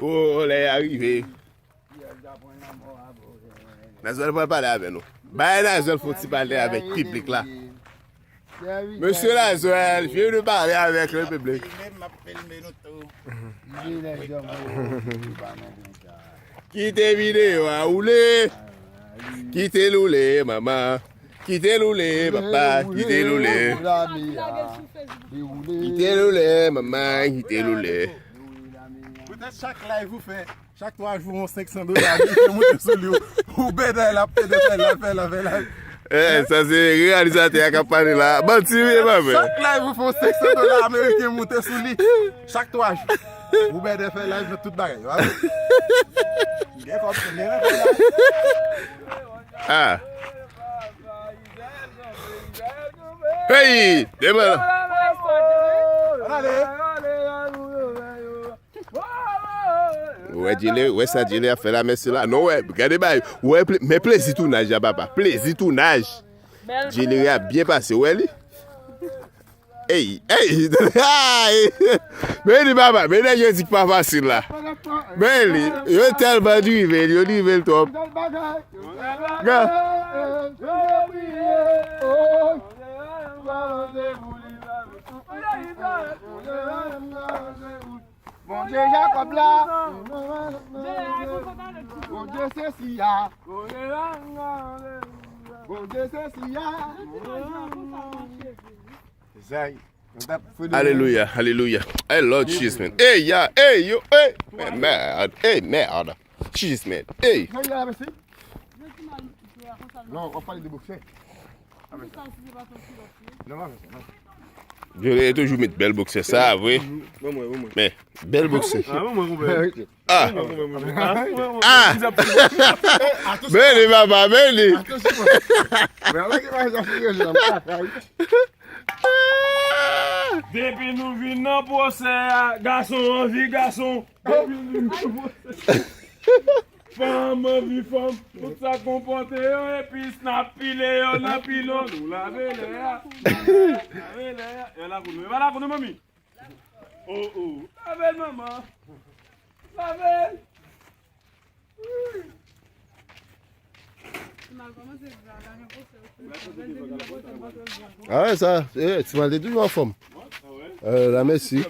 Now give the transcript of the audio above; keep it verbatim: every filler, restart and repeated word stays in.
O, lè a rive. Nazwèl pral pale avè nou. Bay Nazwèl fè yon ti pale avèk piblik la. Mesye Lazwèl, vini pale avèk le piblik. Kite videyo a woule. Kite l woule, manman. Kite l woule, papa. Kite l woule. Kite l woule, manman. Kite l woule. Poutèt chak live ou fè, chak twa jou, yon senk san dola, li fè moute sou li. Ou bèdè l ap pede fè live, fè live, fè live. Eh, sa se reyalizatè a k ap pale la. Manti, wi, e pa vre. Chak live ou fè yon senk san dola ameriken moute sou li. Chak twa jou. Ou bèdè fè live nan tout bagay. Gen kòb, gen kòb la. Ah. Hey, demen. Ann ale. Wè Djelere, wè sa Djelere ap fè la, mesye la. Non, wè, gade bay. Wè, ple- men plezi tounaj la, papa. Plezi tounaj. Djelere ap byen pase, wè li. Ey, ey, ay. Men li, papa, men nèg yo di k pa fasil la. Men li, yo tèlman drive l, yo drive l twòp. Ga- Bondye Jakòb la. Bondye sesi a. Bondye sesi a. Zay, nou t ap fouye. Alelouya, alelouya. Hey, Lord Jesus, man. Hey, ya, hey, yo, hey. Mèd, hey, mèd. Jesus, man. Hey. Non, w ap pale de boksè. Jere toujou met bèl boksè sa, vre. Ban mwen, ban mwen. Men, bèl boksè. Ah, ban mwen, konpè. Ah. Ban mwen, konpè, konpè. Ah. Ban mwen, konpè. Ah. Men li, papa, men li. Depi nou vin nan pwosè a, gason anvi gason. Depi nou vin nan pwosè. Fanm anvi fanm, tout sa konpòte yo, epi s n ap pile yo nan pilon. Nou lave lè a, lave lè a. E lakou nou, e pa lakou nou, manmi? Oh, oh, lave l, manman. Lave l. Ah wè, sa, eh, Ti Mal te toujou anfòm. Eh, la mèsi.